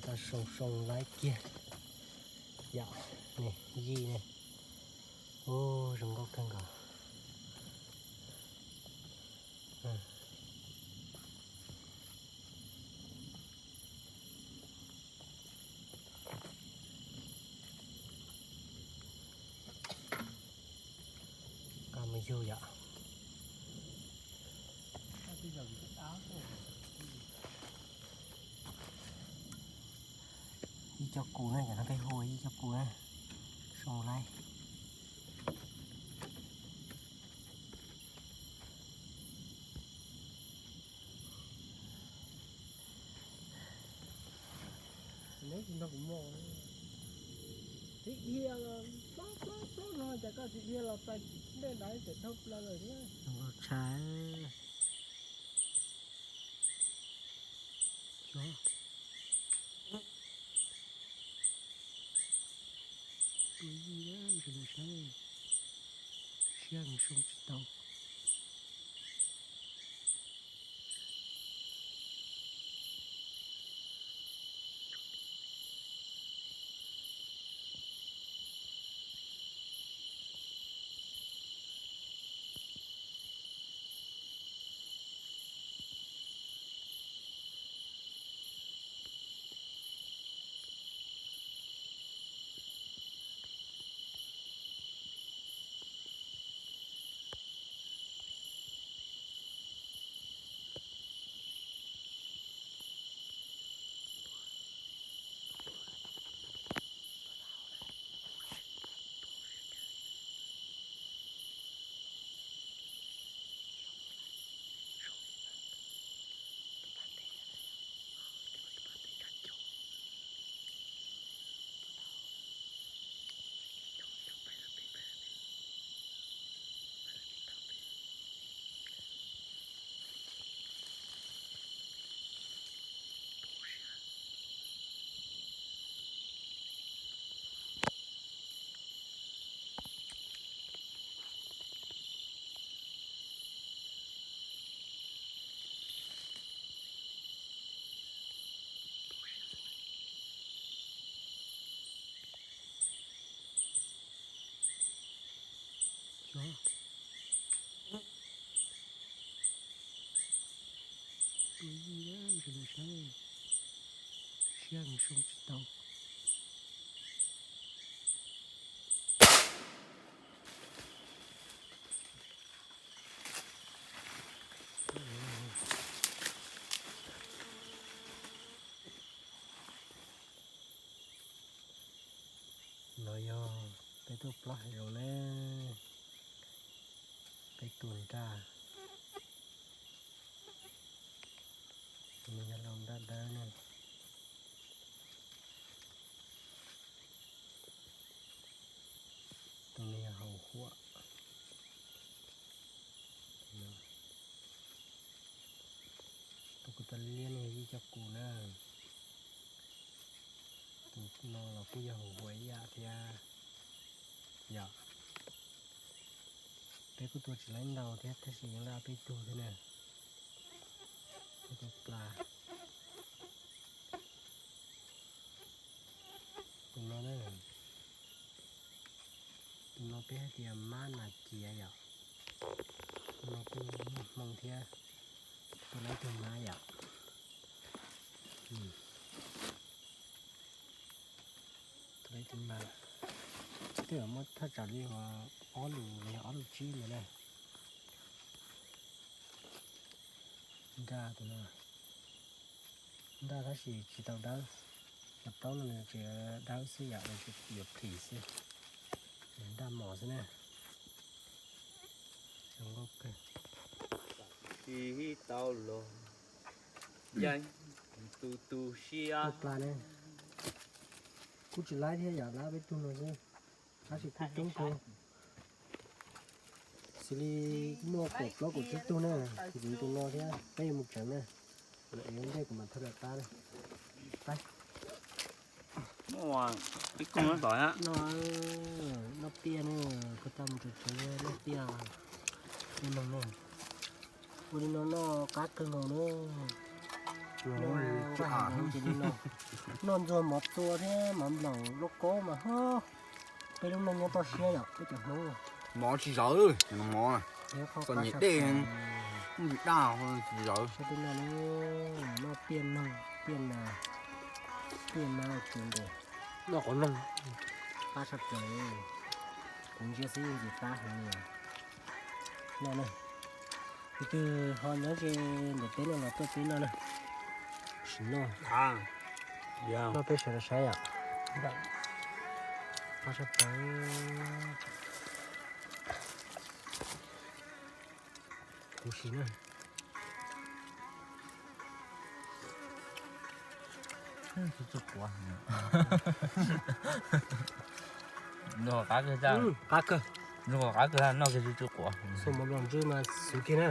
Tau soo soo laib kiag yom, ne, yij ne. Ub, zoo nkauj kawg nkaus. Koj mus yug yom. Yij coj kus na, cov no peb hu ua yij coj kus na. Soo laib. Txiv dhia los plob plob plob no ces koj txiv dhia los txais dej daiv ces dhau plaws lawm thiab. Tshai. Tua yij na, zoo li saib, siab nws soo tsis tau. Tua yij na, zoo li saib, siab nws soo tsis tau. No yog peb tuaj plob hav zoov na, peb tua nraj. Tus no yog lau nraj dawb na. Tus no yog hauv huam. Tus kuv tua liab no yog yij coj kus na. Tus no los kuj yog hauv huam ib yam thiab yom. Peb kuj tua tsis laib ntau thiab tab sis yeej laj peb tug thiab na. Peb tua plas. Tus no na, tus no peb hais tias mab nas ciav yom. Tus no kuj muaj hmoo thiab, tus no ib tug mab yom. Tus no ib tug mab, twb muaj thaj tsam li ob lus, ob lus tsib ntawd na. Nraj tus no, nraj tab sis tsis tau dawb, cov plaub no nws tsis dawb xwb yom, nws tsis yuav plis xwb. Nraj mos xwb na. Zoo nkauj kawg. Tsis tau los yeej tu tu siab. Tua plas ne, kuj tsis laib thiab yom, laib peb tug no xwb. Tab sis kuj coob kawg. Xws li muaj kaum plaub kaum tsib tug na, ntxiv tus no thiab peb yuav mus tsev na. Los ev ntej kuv mam thau daim qab na. Muaj ib koog no tom no, noj tiaj na, kuv tau mus tsev tsev noj tiaj. Ua li no noj qab kawg nkaus na. Ces li no, noj ntxuag mov txua thiab mov nplaum lauj kaub mas, peb lub neej nyob toj siab yom, peb cov Hmoob. Mov tsis zawv, mov txom nyem dej, ntsis daj tsis zawv. Noj piaj noog, piaj nas, piaj nas tsis ntes. Noj qhov noog qab tshaj plaws. Kuv ntsia xwb yeej ntxim qab heev li. Noj na. Tus twg ho nyob ze ntawm peb no los tuaj peb noj na. Sim noj, noj peb sawv daws saib yom. Qab tshaj plaws. Kuv sim na. Qab kawg, qab kawg, noj kiag tsis tsis quav. Xo mov nplaum ntswb mas xwv kiag na.